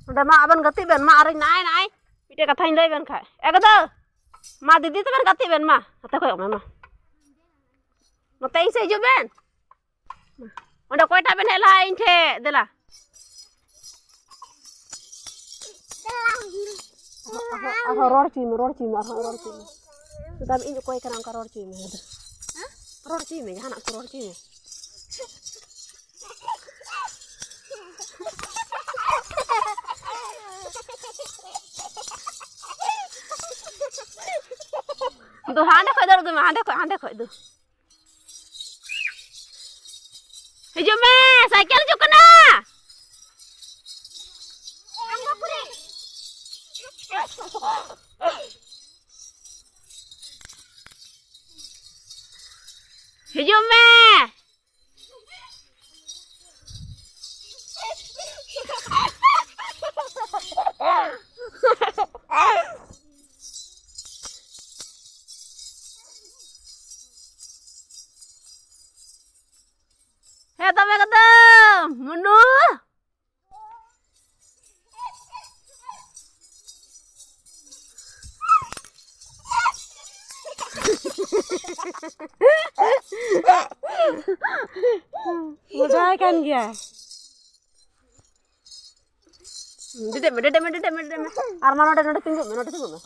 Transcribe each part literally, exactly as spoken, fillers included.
ᱱᱚᱰᱮ ᱢᱟ ᱟᱵᱮᱱ ᱜᱟᱛᱮᱜ ᱵᱮᱱ ᱢᱟ, ᱟᱨ ᱱᱟᱭ ᱱᱟᱭ ᱢᱤᱫᱴᱮᱡ ᱠᱟᱛᱷᱟᱧ ᱞᱟᱹᱭ ᱵᱮᱱ ᱠᱷᱟᱡ, ᱮ ᱫᱟᱫᱟ, ᱢᱟ ᱫᱤᱫᱤ ᱛᱟᱵᱮᱱ ᱜᱟᱛᱮᱜ ᱵᱮᱱ ᱢᱟ, ᱦᱟᱛᱮ ᱠᱷᱚᱡ ᱢᱮ ᱢᱟ, ᱱᱚᱛᱮ ᱤᱧ ᱥᱮᱫ ᱦᱤᱡᱩᱜ ᱵᱮᱱ᱾ ᱚᱸᱰᱮ ᱚᱠᱚᱭᱴᱟᱜ ᱵᱮᱱ ᱦᱮᱡ ᱞᱟᱦᱟ ᱤᱧ ᱴᱷᱮᱡ? ᱫᱮᱞᱟ᱾ ᱟᱨᱦᱚᱸ, ᱟᱨᱦᱚᱸ ᱨᱚᱲ ᱦᱚᱪᱚᱭ ᱢᱮ, ᱨᱚᱲ ᱦᱚᱪᱚᱭ ᱢᱮ, ᱟᱨᱦᱚᱸ ᱨᱚᱲ ᱦᱚᱪᱚᱭ ᱢᱮ᱾ ᱢᱮᱛᱟᱢ ᱤᱧ ᱚᱠᱚᱭ ᱠᱟᱱᱟ ᱚᱱᱠᱟ ᱨᱚᱲ ᱦᱚᱪᱚᱭ ᱢᱮ᱾ ᱨᱚᱲ ᱦᱚᱪᱚᱭ ᱢᱮ, ᱡᱟᱦᱟᱱᱟᱜ ᱠᱚ ᱨᱚᱲ ᱦᱚᱪᱚᱭ ᱢᱮ᱾ ᱫᱩ, ᱦᱟᱸᱰᱮ ᱠᱷᱚᱡ ᱫᱚ ᱩᱰᱩᱠ ᱢᱮ, ᱦᱟᱸᱰᱮ ᱠᱷᱚᱡ, ᱦᱟᱸᱰᱮ ᱠᱷᱚᱡ ᱫᱩ᱾ ᱦᱤᱡᱩᱜ ᱢᱮ, ᱥᱟᱭᱠᱮᱞ ᱦᱤᱡᱩᱜ ᱠᱟᱱᱟ᱾ ᱦᱤᱡᱩᱜ ᱢᱮ᱾ ᱦᱮᱸ, ᱛᱚᱵᱮ ᱠᱟᱫᱟᱢ, ᱢᱩᱱᱩ᱾ ᱵᱟᱰᱟᱭ ᱠᱟᱱ ᱜᱮᱭᱟ᱾ ᱰᱮᱰᱮ ᱢᱮ, ᱰᱮᱰᱮ ᱢᱮ, ᱰᱮᱰᱮ ᱢᱮ, ᱰᱮᱰᱮ ᱢᱮ᱾ ᱟᱨ ᱢᱟ ᱱᱚᱰᱮ, ᱱᱚᱰᱮ ᱛᱤᱸᱜᱩᱜ ᱢᱮ, ᱱᱚᱰᱮ ᱛᱤᱸᱜᱩᱜ ᱢᱮ᱾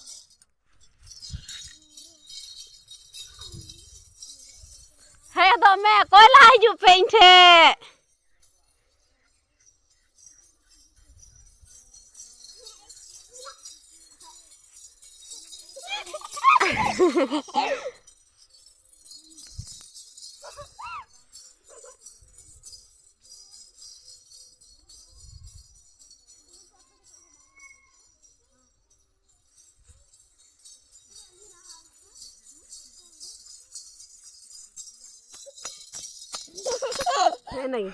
ᱦᱮᱡ ᱦᱚᱫᱚᱜ ᱢᱮ, ᱚᱠᱚᱭ ᱞᱟᱦᱟ ᱦᱤᱡᱩᱜ ᱯᱮ ᱤᱧ ᱴᱷᱮᱡ᱾ ᱦᱮᱸ, ᱤᱱᱟᱹᱜᱮ᱾